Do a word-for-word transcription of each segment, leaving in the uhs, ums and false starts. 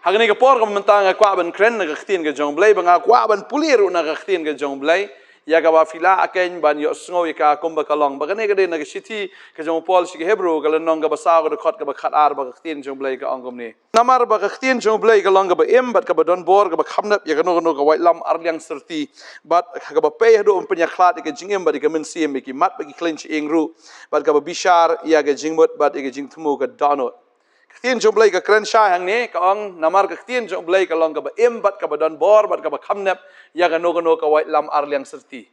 Ha kane ka por ka mynta nga kwah ban kren na ka ktien ka jong U Blei, ba nga kwah ban pule ruh na ka ktien ka jong U Blei, ïa kaba phi lah keiñ ban ïohsngew ïa ka kumba ka long. Ba kane ka dei na ka shithi ka jong u Paul sha ki Hebru, ka lynnong kaba saw, ka dkhot kaba khatar, ba ka ktien jong U Blei ka ong kumne: Namar ba ka ktien jong U Blei ka long kaba im bad kaba donbor, kaba kham nep ïa kano kano ka waitlam arliang syrti, bad kaba pei haduh ban pynïakhlad ïa ka jingim bad ïa ka mynsiem, ïa ki mat bad ki khlaiñ shyieng ruh, bad kaba bishar ïa ka jingmut bad ïa ka jingthmu ka dohnud. Ka ktien jong U Blei ka kren shai hangne, ka ong: Namar ka ktien jong U Blei ka long kaba im bad kaba donbor bad kaba kham nep ïa kano kano ka waitlam arliang syrti.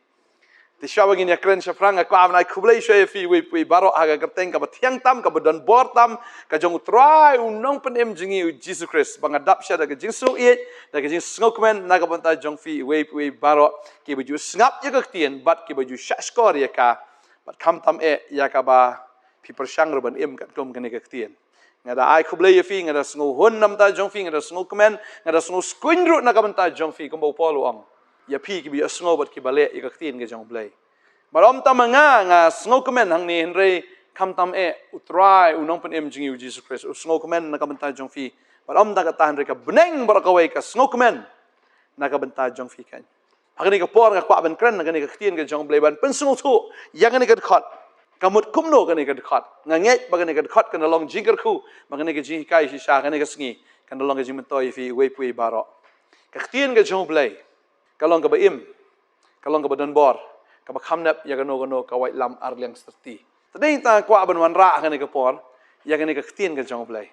Te shuwa ba ngin ïa kren shaphrang, nga kwah ban ai khublei shuwa ïa phi uwei pa uwei baroh ha ka kyrteng kaba thiang tam, kaba donbor tam, ka jong U Trai U Nongpynim jong ngi U Jisu Khrist. Ba nga dap sha da ka jingsngewieit, da ka jingsngewkmen na ka bynta jong phi uwei pa uwei baroh kiba ju sngap ïa ka ktien bad kiba ju shahshkor ïa ka, bad khamtam eh ïa kaba phi pyrshang ruh ban im katkum kane ka ktien. Nga da ai khublei ïa phi, nga da sngewhun na ka bynta jong phi, nga da sngewkmen, nga da sngewskuiñ ruh na ka bynta jong phi, kumba u Paul u ong ïa phi kiba ïohsngew bad kiba leh ïa ka ktien ka jong U Blei. Bad ym tang ma nga, nga sngewkmen hangne, hynrei khamtam eh U Trai U Nongpynim jong ngi U Jisu Khrist u sngewkmen na ka bynta jong phi. Bad ym tang kata, hynrei ka bneng baroh kawei ka sngewkmen na ka bynta jong phi keiñ. Ha kane ka por nga kwah ban kren na kane ka ktien ka jong U Blei, ban pynsngewthuh ïa kane ka dkhot. Ka mut kumno kane ka dkhot? Nga ngeit ba kane ka dkhot kan da long jingkyrkhu, ba kane ka jinghikai shisha kane ka sngi kan da long ka jingmyntoi ïa phi uwei pa uwei baroh. Ka ktien ka jong U Blei ka long kaba im, ka long kaba donbor, kaba kham nep ïa kano kano ka waitlam arliang syrti. Te dei tang kwah ban wanrah ha kane ka por ïa kane ka ktien ka jong U Blei.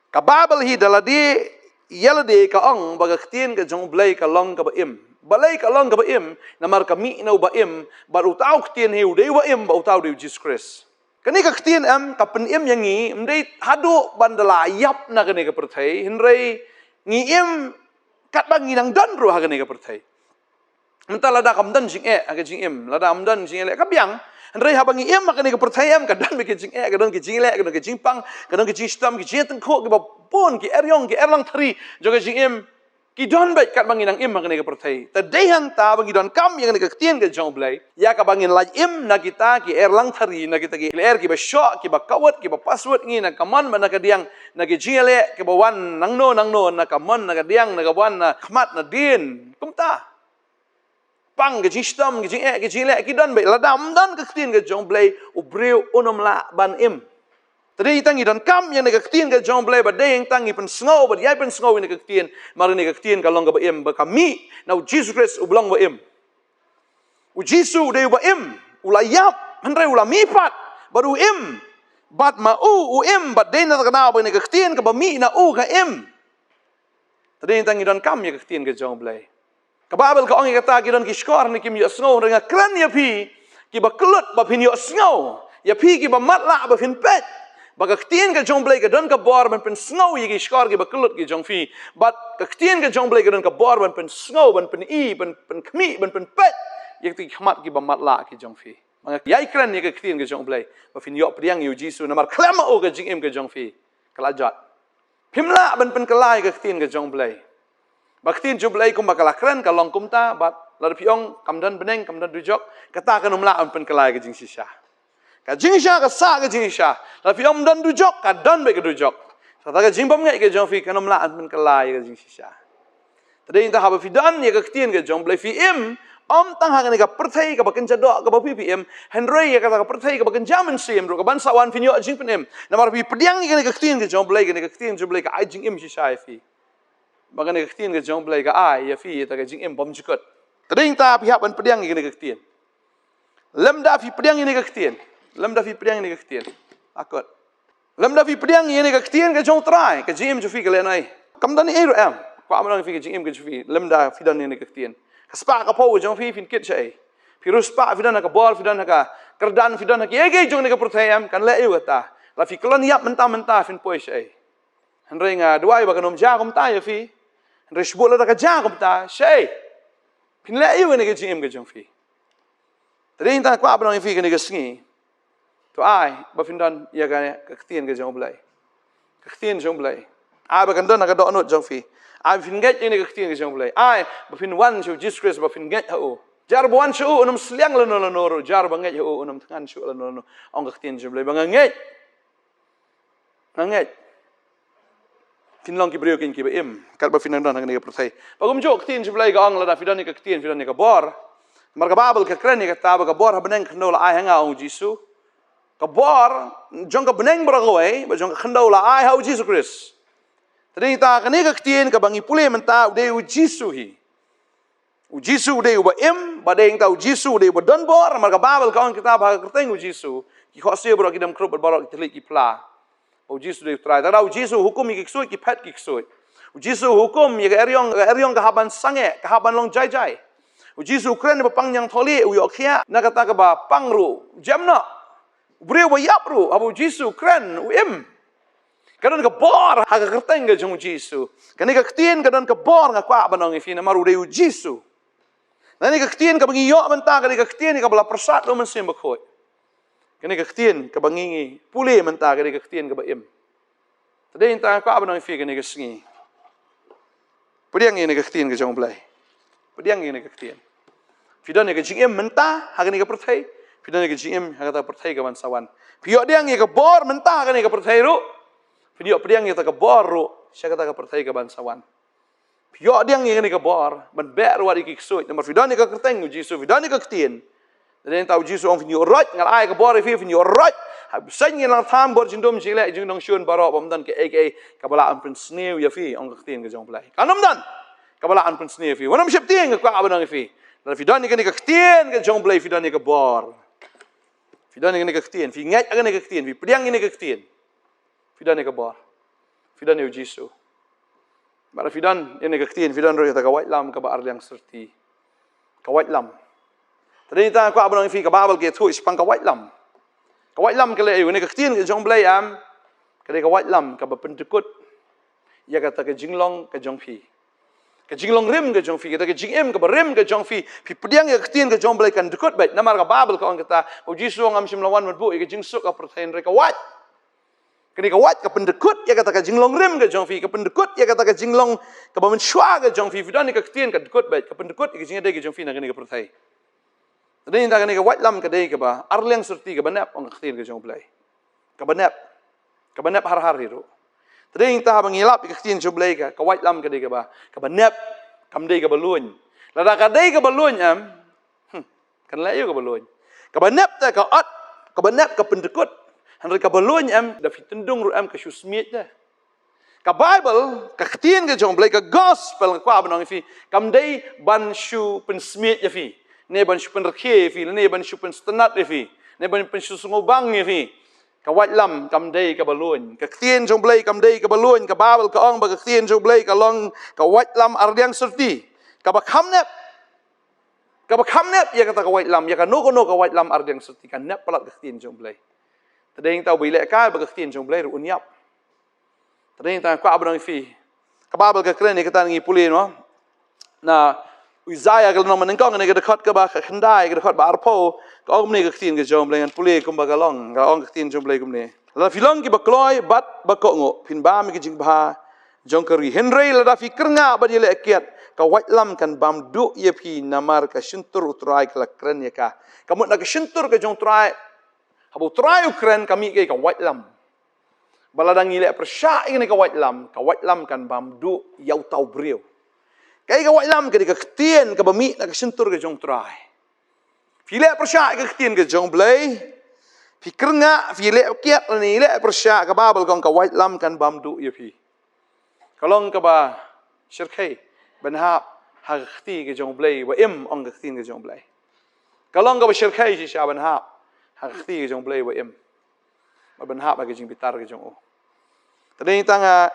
Ka Baibl hi da lade ïa lade ka ong ba ka ktien ka jong U Blei ka long kaba im. Balei ka long kaba im? Namar ka mih na uba im, bad uta u ktien hi u dei uba im, bad uta u dei U Jisu Khrist. Kane ka ktien em, ka pynim ïa ngi, ym dei haduh ban da la ïap na kane ka pyrthei, hynrei ngi im katba ngi nang don ruh ha kane ka pyrthei. Mynta lada kam don jingeh ha ka jingim, lada kam don jingeh leh, ka biang. Hynrei haba ngi im ha kane ka pyrthei em, ka don beit ka jingeh, ka don ka jingleh, ka don ka jingpang, ka don ka jingshitom, ka jingtyngkhuh, kiba bun ki eriong, ki erlang thari jong ka jingim ki don beit katba ngi nang im ha kane ka pyrthei. Te dei hangta ba ngi donkam ïa kane ka ktien ka jong U Blei, ïa kaba ngin lait im na kita ki erlang thari, na kita ki lyer kiba shoh, kiba kawut, kiba paswut ngi, na ka mon bad na ka diang, na ki jingïaleh kiba wan nangno nangno, na ka mon, na ka diang, na ka wan na khmat na dien. Kumta pang, ka jingshitom, ka jingeh, ka jingleh ki don beit. Lada ym don ka ktien ka jong U Blei, u briew un ym lah ban im. Te dei tang ngi donkam ïa kane ka ktien ka jong U Blei, bad dei tang ngi pynsngew, bad ïai pynsngew ïa kane ka ktien, namar kane ka ktien ka long kaba im, ba ka mih na U Jisu Khrist uba long ba im. U Jisu u dei uba im, u la ïap, hynrei u la mihpat, bad u im. Bad ma u, u im, bad dei na kata ka daw ba kane ka ktien kaba mih na u ka im. Te dei tang ngi donkam ïa ka ktien ka jong U Blei. Ka Baibl ka ong ïa kata, ki don ki shkor ne kim ïohsngew, hynrei nga kren ïa phi kiba kyllut ba phin ïohsngew, ïa phi kiba matlah ba phin peit. Ba ka ktien ka jong U Blei ka don ka bor ban pynsngew ïa ki shkor kiba kyllut ki jong phi. Bad ka ktien ka jong U Blei ka don ka bor ban pynsngew, ban pyni, ban pynkhmih, ban pynpeit ïa ki khmat kiba matlah ki jong phi. Ba nga ïai kren ïa ka ktien ka jong U Blei, ba phin ïoh pdiang ïa U Jisu, namar khlem ma u ka jingim ka jong phi ka la jot. Phim lah ban pynkylla ïa ka ktien ka jong U Blei. Ba ka ktien jong U Blei kumba ka la kren ka long kumta, bad lada phi ong kam don bneng, kam don dujok, kata kan ym lah ban pynkylla ïa ka jingshisha. Ka jingshisha ka sah ka jingshisha. Lada phi ong ym don dujok, ka don beit ka dujok. Kata ka jingbymngeit ka jong phi kan ym lah ban pynkylla ïa ka jingshisha. Te dei tang haba phi don ïa ka ktien ka jong U Blei, phi im, ym tang ha kane ka pyrthei kaba kynja doh kaba phi phi im, hynrei ïa kata ka pyrthei kaba kynja mynsiem ruh, ka ban sa wan phin ïoh jingpynim. Namar phi pdiang ïa kane ka ktien ka jong U Blei, kane ka ktien jong U Blei ka ai jingim shisha ïa phi. Ba kane ka ktien ka jong U Blei ka ai ïa phi ïa kata ka jingim bymjukut. Te dei tang phi hap ban pdiang ïa kane ka ktien. Lymda phi pdiang ïa kane ka ktien. Lymda phi pdiang ïa kane ka ktien. Akut. Lymda phi pdiang ïa kane ka ktien ka jong U Trai, ka jingim jong phi ka leh noh ei? Kam don ei ruh em. Kwah ban ong ïa phi, ka jingim ka jong phi, lymda phi don ïa kane ka ktien, ka spah ka phew ka jong phi, phin kit shaei? Phi riewspah, phi don ha ka bor, phi don ha ka kyrdan, phi don ha kiei kiei jong kane ka pyrthei em, kan leh aïu kata? Lada phi kyllon ïap mynta mynta, phin poi shaei? Hynrei nga duwai ba kan ym jia kumta ïa phi. Hynrei shibun lada ka jia kumta, shaei? Phin leh aïu ïa kane ka jingim ka jong phi? Te dei tang kwah ban ong ïa phi kane ka sngi, to ai ba phin don ïa ka, ka ktien ka jong U Blei. Ka ktien jong U Blei. Ai ba kan don ha ka dohnud jong phi. Ai ba phin ngeit ïa kane ka ktien ka jong U Blei. Ai ba phin wan sha U Jisu Khrist, ba phin ngeit ha u. Jar ba wan sha u un ym sliang lano lano ruh, jar ba ngeit ha u un ym thngan shuh lano lano. Ong ka ktien jong U Blei ba nga ngeit. Nga ngeit. phin long ki briew kin kiba im, katba phin nang don ha kane ka pyrthei. Ba kumjuh ka ktien jong U Blei ka ong lada phi don ïa ka ktien, phi don ïa ka bor. Namar ka Baibl ka kren ïa kata ba ka bor ha bneng khyndew la ai ha nga, ong U Jisu. Ka bor jong ka bneng baroh kawei, ba jong ka khyndew la ai ha U Jisu Khrist. Te dei ta kane ka ktien kaba ngi pule mynta u dei U Jisu hi. U Jisu u dei uba im, ba dei ta U Jisu u dei uba don bor, namar ka Baibl ka ong kita ba ha ka kyrteng U Jisu ki khohsiew baroh ki dam khrup bad baroh ki thylliej ki phla. U Jisu u dei U Trai. Te da U Jisu u hukum ïa ki ksuid, ki phet ki ksuid. U Jisu u hukum ïa ka eriong, ka eriong ka hap ban sangeh, ka hap ban long jai jai. U Jisu u kren ïa ba pang ñiangthohlieh, u ïoh khiah, na kata kaba pang ruh jem noh. U briew ba ïap ruh, haba U Jisu u kren, u im. Ka don ka bor ha ka kyrteng ka jong U Jisu. Kane ka ktien ka don ka bor, nga kwah ban ong ïa phi, namar u dei U Jisu. Kane ka ktien kaba ngi ïoh mynta ka dei ka ktien kaba la pyrsad da U Mynsiem Bakhuid. Kane ka ktien kaba ngi, ngi pule mynta ka dei ka ktien kaba im. Te dei ta nga kwah ban ong ïa phi kane ka sngi, pdiang ïa kane ka ktien ka jong U Blei. Pdiang ïa kane ka ktien. Phi don ïa ka jingim mynta ha kane ka pyrthei, phi don ïa ka jingim ha kata ka pyrthei kaban sa wan. Phi ïoh pdiang ïa ka bor mynta ha kane ka pyrthei ruh, phi ïoh pdiang ïa kata ka bor ruh sha kata ka pyrthei kaban sa wan. Phi ïoh pdiang ïa kane ka bor ban beh ruh wat ïa ki ksuid, namar phi don ïa ka kyrteng U Jisu, phi don ïa ka ktien. Te dei ta U Jisu u ong phin ïoh roit, nga la ai ka bor ïa phi, phin ïoh roit. Ha bseiñ ngi la tham bor jingdum, jingleh, jingdong shun baroh, bym don kaei kaei kaba lah ban pynsniew ïa phi, ong ka ktien ka jong U Blei. Kan ym don kaba lah ban pynsniew ïa phi. Wat nym sheptieng, nga kwah ban ong ïa phi, lada phi don ïa kane ka ktien ka jong U Blei, phi don ïa ka bor. Phi don ïa kane ka ktien, phi ngeit ïa kane ka ktien, phi pdiang ïa kane ka ktien, phi don ïa ka bor. Phi don ïa U Jisu. Bad phi don ïa kane ka ktien, phi don ruh ïa kata ka waitlam kaba ar liang syrti. Ka waitlam. Te dei ta nga kwah ban ong ïa phi, ka Baibl ka ïathuh shaphang ka waitlam. Ka waitlam ka leh aïu? Kane ka ktien ka jong U Blei, em, ka dei ka waitlam kaba pyndkut ïa kata ka jinglong ka jong phi, ka jinglong rim ka jong phi, kata ka jingim kaba rim ka jong phi. Phi pdiang ïa ka ktien ka jong U Blei, kan dkut beit. Namar ka Baibl ka ong kata, U Jisu u ong, ngam shym la wan ban buh ïa ka jingsuk ha pyrthei, hynrei ka wait. Kane ka wait ka pyndkut ïa kata ka jinglong rim ka jong phi, ka pyndkut ïa kata ka jinglong kaba mynshuwa ka jong phi. Phi don ïa ka ktien, ka dkut beit, ka pyndkut ïa ka jingïadei ka jong phi na kane ka pyrthei. Te dei ta kane ka waitlam ka dei kaba ar liang syrti, kaba nep, ong ka ktien ka jong U Blei. Kaba nep. Kaba nep har har hi ruh. Te dei ta haba ngi ïalap ïa ka ktien jong U Blei, ka, ka waitlam ka dei kaba, kaba nep, kam dei kaba luiñ. Lada ka dei kaba luiñ, em, hmm, kan leh aïu kaba luiñ? Kaba nep te ka ot, kaba nep ka pyndkut. Hynrei kaba luiñ, em, da phi tyndung ruh, em, ka shu smiej te. Ka Baibl, ka ktien ka jong U Blei, ka gospel, nga kwah ban ong ïa phi, kam dei ban shu pynsmiej ïa phi, ne ban shu pynrkhie ïa phi, ne ban shu pynsngewtynnat ïa phi, ne ban pynshu sngewbang ïa phi. Ka waitlam kam dei kaba luiñ. Ka ktien jong U Blei kam dei kaba luiñ. Ka Baibl ka ong ba ka ktien jong U Blei ka long ka waitlam ar liang syrti, kaba kham nep. Kaba kham nep ïa kata ka waitlam, ïa kano kano ka waitlam ar liang syrti, ka nep palat ka ktien jong U Blei. Te dei ta uba ïalehkai bad ka ktien jong U Blei ruh un ïap. Te dei ta nga kwah ban ong ïa phi, ka Baibl ka kren ïa kata, ngi pule, no, na Isaïah ka lynnong ba nyngkong, ne ka dkhot kaba khyndai, ka dkhot ba arphew, ka ong kumne ka ktien ka jong U Blei, ngan pule kumba ka long, ka ong ka ktien jong U Blei kumne: Lada phi long kiba kloi bad ba kohnguh, phin bam ïa ka jingbha jong ka ri. Hynrei lada phi kyrngah bad ïaleh kiad, ka waitlam kan bam duh ïa phi, namar ka shyntur U Trai ka la kren ïa ka. Ka mut na ka shyntur ka jong U Trai, haba U Trai u kren, ka mih kaei? Ka waitlam. Ba lada ngi leh pyrshah ïa kane ka waitlam, ka waitlam kan bam duh ïa uta u briew. Kaei ka waitlam? Ka dei ka ktien kaba mih na ka shyntur ka jong U Trai. Phi leh pyrshah ïa ka ktien ka jong U Blei, phi kyrngah, phi leh kiad, lane leh pyrshah, ka Baibl ka ong ka waitlam kan bam duh ïa phi. Ka long kaba shyrkhei ban hap ha ka kti ka jong U Blei ba im, ong ka ktien ka jong U Blei. Ka long kaba shyrkhei shisha ban hap ha ka kti ka jong U Blei ba im, ban hap ha ka jingbitar ka jong u. Te dei tang, ah,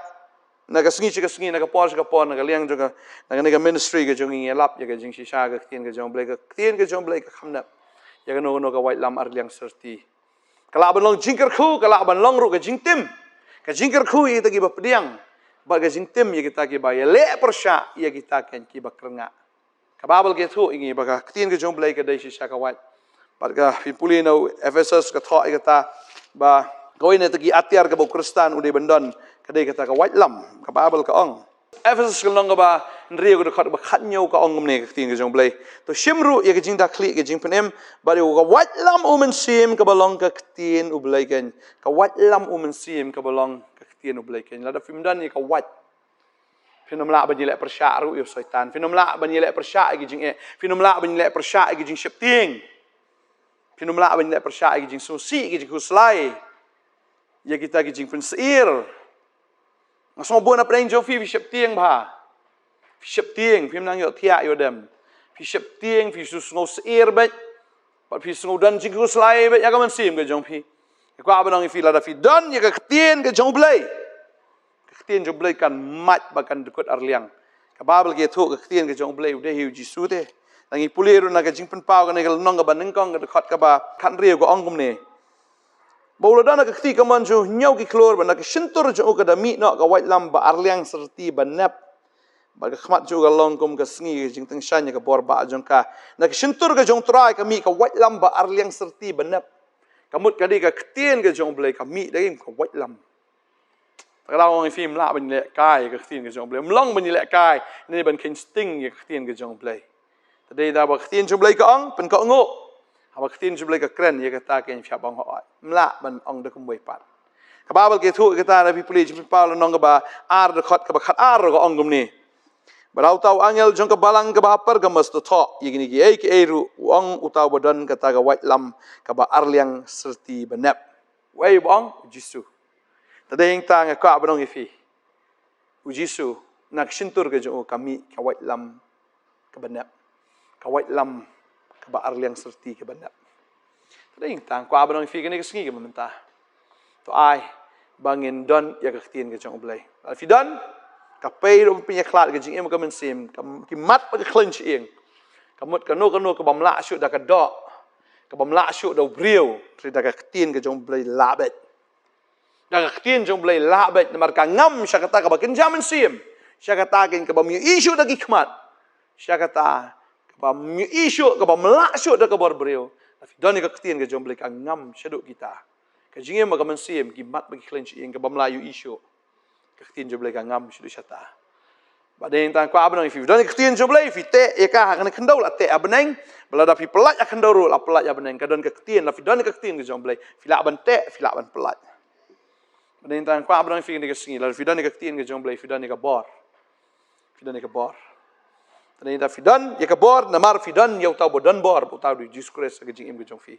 na ka sngi sha ka sngi, na ka por sha ka por, na ka liang jong ka, na kane ka ministry ka jong ngi, ngi lap ïa ka jingshisha ka ktien ka jong U Blei, ka ktien ka jong U Blei ka kham nep ïa kano kano ka waitlam ar liang syrti. Ka lah ban long jingkyrkhu, ka lah ban long ruh ka jingtim. Ka jingkyrkhu ïa kita kiba pdiang, bad ka jingtim ïa kita kiba ïaleh pyrshah ïa kita kiba kyrngah. Ka Baibl ka ïathuh ïa ngi ba ka ktien ka jong U Blei ka dei shisha ka wait. Bad ka, phi pule na u Ephesus, ka thoh ïa kata ba kawei na kita ki atiar kaba u Khristan u dei ban don, ka dei kata ka waitlam. Ka Baibl ka ong, Ephesus ka lynnong kaba hynriew, ka dkhot ba khathynñiew, ka ong kumne ka ktien ka jong U Blei: To shim ruh ïa ka jingdakhlieh ka jingpynim bad ïa ka waitlam U Mynsiem kaba long ka ktien U Blei keiñ. Ka waitlam U Mynsiem kaba long ka ktien U Blei keiñ. Lada phim don ïa ka wait, Phin ym lah ban ïaleh pyrshah ruh ïa u Soitan. Phin ym lah ban ïaleh pyrshah ïa ki jingeh. Phin ym lah ban ïaleh pyrshah ïa ki jingsheptieng. Phin ym lah ban ïaleh pyrshah ïa ki jingsngewsih, ïa ki jingkhuslai, ïa kita ki jingpynsyier. Nga sngew bun na pdeng jong phi, phi sheptieng bha. Phi sheptieng, phim nang ïohthiah ïoh dem. Phi sheptieng, phi sngew syier beit. Bad phi sngew don jingkhuslai beit ïa ka mynsiem ka jong phi. Nga kwah ban ong ïa phi, lada phi don ïa ka ktien ka jong U Blei, ka ktien jong U Blei kan mait bad kan dkut arliang. Ka Baibl ka ïathuh ka ktien ka jong U Blei u dei hi u Jisu te. Ngi pule ruh na ka Jingpynpaw kane ka lynnong kaba nyngkong, ka dkhot kaba khathynriew, ka ong kumne: Ba u la don ha ka kti kamon jong u hynñiew ki khlur, bad na ka shyntur jong u ka da mih noh ka waitlam ba arliang syrti ba nep. Bad ka khmat jong u ka long kum ka sngi ka jingtyngshaiñ ïa ka bor bah jong ka. Na ka shyntur ka jong U Trai ka mih ka waitlam ba arliang syrti ba nep. Ka mut ka dei ka ktien ka jong U Blei, ka mih da ka waitlam. Te ka daw ong ïa phi, ym lah ban ïalehkai ïa ka ktien ka jong U Blei. Ym long ban ïalehkai ne ban kheiñ sting ïa ka ktien ka jong U Blei. Te dei da ba ka ktien jong U Blei ka ong, pynkohnguh. Haba ka ktien jong U Blei ka kren, ïa kata kein phi hap ban ong hooid. Ym lah ban ong da kumwei pat. Ka Baibl ka ïathuh ïa kata, lada phi pule Jingpynpaw lynnong kaba ar, dkhot kaba khatar, ka ong kumne: Bad uta u angel jong ka balang kaba ha Pergamos to thoh ïa kine kiei kiei ruh, u ong uta uba don kata ka waitlam kaba arliang syrti ba nep. Uei uba ong? U Jisu. Te dei hangta nga kwah ban ong ïa phi, u Jisu, na ka shyntur ka jong u ka mih ka waitlam kaba nep, ka waitlam kaba arliang syrti kaba nep. Te dei hangta nga kwah ban ong ïa phi kane ka sngi kaba mynta, to ai ba ngin don ïa ka ktien ka jong U Blei. Lada phi don, ka pei ruh ban pynïakhlad ka jingim ka mynsiem, ka, ki mat bad ka khlaiñ shyieng. Ka mut kano kano kabym lah shuh da ka doh, kabym lah shuh da u briew, hynrei da ka ktien ka jong U Blei lah beit. Da ka ktien jong U Blei lah beit, namar ka ngam sha kata kaba kynja mynsiem, sha kata kein kabym ïohi shuh da ki khmat, sha kata kabym ïohi shuh, kabym lah shuh da ka bor briew. Lada phi don ïa ka ktien ka jong U Blei, ka ngam shaduh kita. Ka jingim ka mynsiem, ki mat bad ki khlaiñ shyieng kabym lah ïohi shuh, ka ktien jong U Blei ka ngam shaduh shata. Bad dei hangta nga kwah ban ong ïa phi, phi don ïa ka ktien jong U Blei, phi teh ïa ka ha kane ka khyndew, la teh ha bneng. Bad lada phi pyllait ha khyndew ruh, la pyllait ha bneng. Ka don ka ktien, lada phi don ïa ka ktien ka jong U Blei, phi lah ban teh, phi lah ban pyllait. Bad dei hangta nga kwah ban ong ïa phi kane ka sngi, lada phi don ïa ka ktien ka jong U Blei, phi don ïa ka bor. Phi don ïa ka bor. Te dei hangta phi don ïa ka bor, namar phi don ïa uta uba don bor, uta u dei u Jisu Khrist ha ka jingim ka jong phi.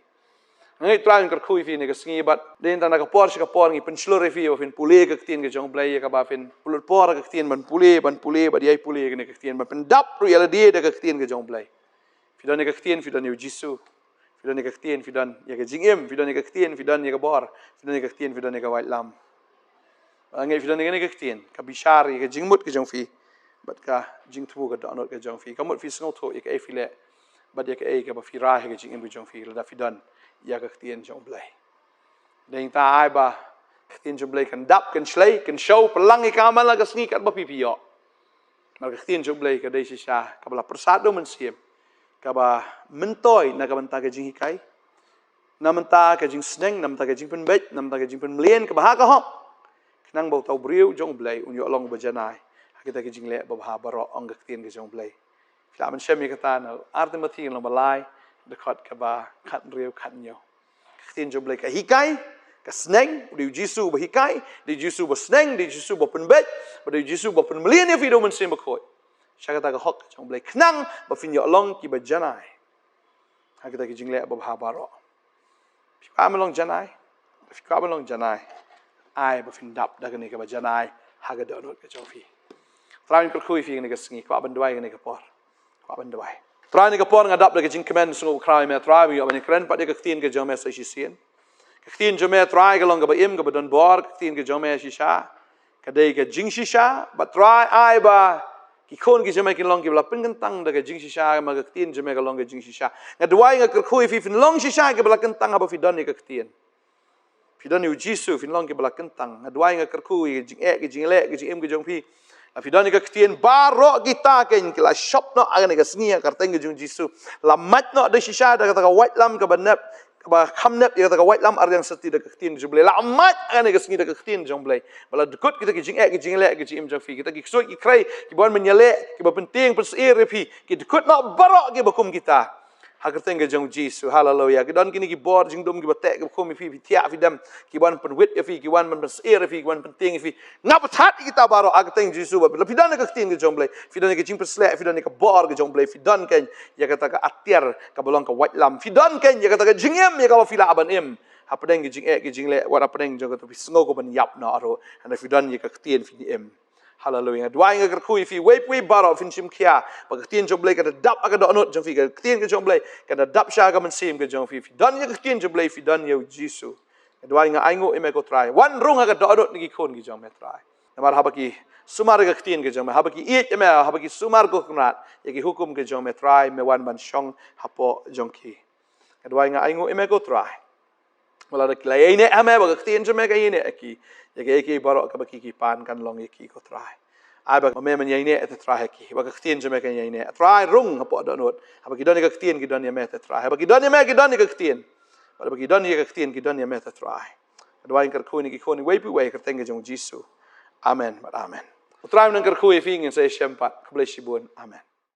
Nga ngeit Trai un kyrkhu ïa phi kane ka sngi, bad dei hangta na ka por sha ka por ngi pynshlur ïa phi ba phin pule ka ktien ka jong U Blei, ïa kaba phin pynlut por ha ka ktien, ban pule, ban pule, bad ïai pule ïa kane ka ktien, ban pyndap ruh ïa lade da ka ktien ka jong U Blei. Phi don ïa ka ktien, phi don ïa u Jisu. Phi don ïa ka ktien, phi don ïa ka jingim. Phi don ïa ka ktien, phi don ïa ka bor. Phi don ïa ka ktien, phi don ïa ka waitlam. Nga ngeit phi don ïa kane ka ktien, ka bishar ïa ka jingmut ka jong phi bad ka jingthmu ka dohnud ka jong phi. Ka mut phi sngewthuh ïa kaei phi leh bad ïa kaei kaba phi rai ha ka jingim ka jong phi, lada phi don ïa ka ktien jong U Blei. Dei hangta ai ba ka ktien jong U Blei kan dap, kan shlei, kan shoh, pynlang ïa ka man la ka sngi katba phi, phi ïoh. Namar ka ktien jong U Blei ka dei shisha kaba la pyrsad da u Mynsiem, kaba myntoi na ka bynta ka jinghikai, na bynta ka jingsneng, na bynta ka jingpynbeit, na bynta ka jingpynmlien kaba ha ka hok, khnang ba uta u briew jong U Blei un ïoh long uba janai ha kita ki jingleh babha baroh, ong ka ktien ka jong U Blei. Phi lah ban shem ïa kata na Ar Timothi lynnong ba lai, dkhot kaba khathynriew, khathynñiew. Ka ktien jong U Blei ka hikai, ka sneng, u dei u Jisu uba hikai, u dei u Jisu uba sneng, u dei u Jisu uba pynbeit, u dei u Jisu uba pynmlien ïa phi da u Mynsiem Bakhuid sha kata ka hok ka jong U Blei, khnang ba phin ïoh long kiba janai ha kita ki jingleh babha baroh. Phi kwah ban long janai? Phi kwah ban long janai? Ai ba phin dap da kane kaba janai ha ka dohnud ka jong phi. Trai un kyrkhu ïa phi kane ka sngi, kwah ban duwai kane ka por. Kwah ban duwai. Trai, kane ka por nga dap da ka jingkmen, sngewbha ïa me Trai, ba ïoh ban ïakren pat ïa ka ktien ka jong me sa shisien. Ka ktien jong me Trai ka long kaba im, kaba don bor, ka ktien ka jong me shisha ka dei ka jingshisha, bad Trai ai ba ki khun ki jong me kin long kiba la pynkyntang da ka jingshisha, namar ka ktien jong me ka long ka jingshisha. Nga duwai, nga kyrkhu ïa phi, phin long shisha kiba la kyntang haba phi don ïa ka ktien. Phi don ïa u Jisu, phin long kiba la kyntang. Nga duwai, nga kyrkhu ïa ka jingeh, ka jingleh, ka jingim ka jong phi. Lada phi don ïa ka ktien, baroh kita kein ki la shop noh ha kane ka sngi ha ka kyrteng ka jong u Jisu. La mait noh da shisha da kata ka waitlam kaba nep, kaba kham nep ïa kata ka waitlam arliang syrti, da ka ktien jong U Blei. La mait ha kane ka sngi da ka ktien jong U Blei. Ba la dkut kita ki jingeh, ki jingleh, ki jingim jong phi. Kita ki ksuid ki khrei kiba wan ban ïaleh, kiba pyntieng pynsyier ïa phi, ki dkut noh baroh kiba kum kita. Ha ka kyrteng ka jong u Jisu, haleluya. Ki don kine ki bor jingdum kiba teh kiba khum ïa phi, phi thiah phi dem, ki wan pynwit ïa phi, ki wan pynsyir ïa phi, ki wan pyntieng ïa phi. Nga pynthat ïa kita baroh ha ka kyrteng u Jisu, ba phi don ïa ka ktien ka jong u Blei, phi don ïa ka jingpynshlur, phi don ïa ka bor ka jong u Blei, phi don keiñ ïa kata ka atiar kaba long ka waitlam, phi don keiñ ïa kata ka jingim ïa kaba phi lah ban im. Hapdeng ki jingeh ki jingleh, wat hapdeng jong kata phi sngew ka ban ïap noh ruh, hynrei phi don ïa ka ktien phin im. Haleluya. Nga duwai, nga kyrkhu ïa phi, wei pa wei baroh phin shim khia ba ka ktien jong u Blei kan da dap ha ka dohnud jong phi, ka ktien ka jong u Blei kan da dap sha ka mynsiem ka jong phi. Phi don ïa ka ktien jong u Blei, phi don ïa u Jisu. Nga duwai, nga ainguh ïa me ko Trai, wan rung ha ka dohnud na ki khun ki jong me Trai. Namar haba ki sumar ïa ka ktien ka jong me, haba ki ïeit ïa me, haba ki sumar ko Kynrad ïa ki hukum ka jong me Trai, me wan ban shong hapoh jong ki. Nga duwai, nga ainguh ïa me ko Trai. Wat la da ki la ïaineh ha me, ba ka ktien jong me kan ïaineh ha ki. Ïa kiei kiei baroh kaba ki ki pan kan long ïa ki ko Trai. Ai ba me men ïaineh te Trai ha ki, ba ka ktien jong me kan ïaineh. Trai, rung hapoh dohnud. Haba ki don ïa ka ktien ki don ïa me te Trai. Haba ki don ïa me ki don ïa ka ktien. Bad haba ki don ïa ka ktien ki don ïa me te Trai. Nga duwai, nga kyrkhu ïa ki khun wei pa wei ha ka kyrteng ka jong u Jisu. Amen bad amen. U Trai un kyrkhu ïa phi, ngin sa ïashem pat. Khublei shibun. Amen.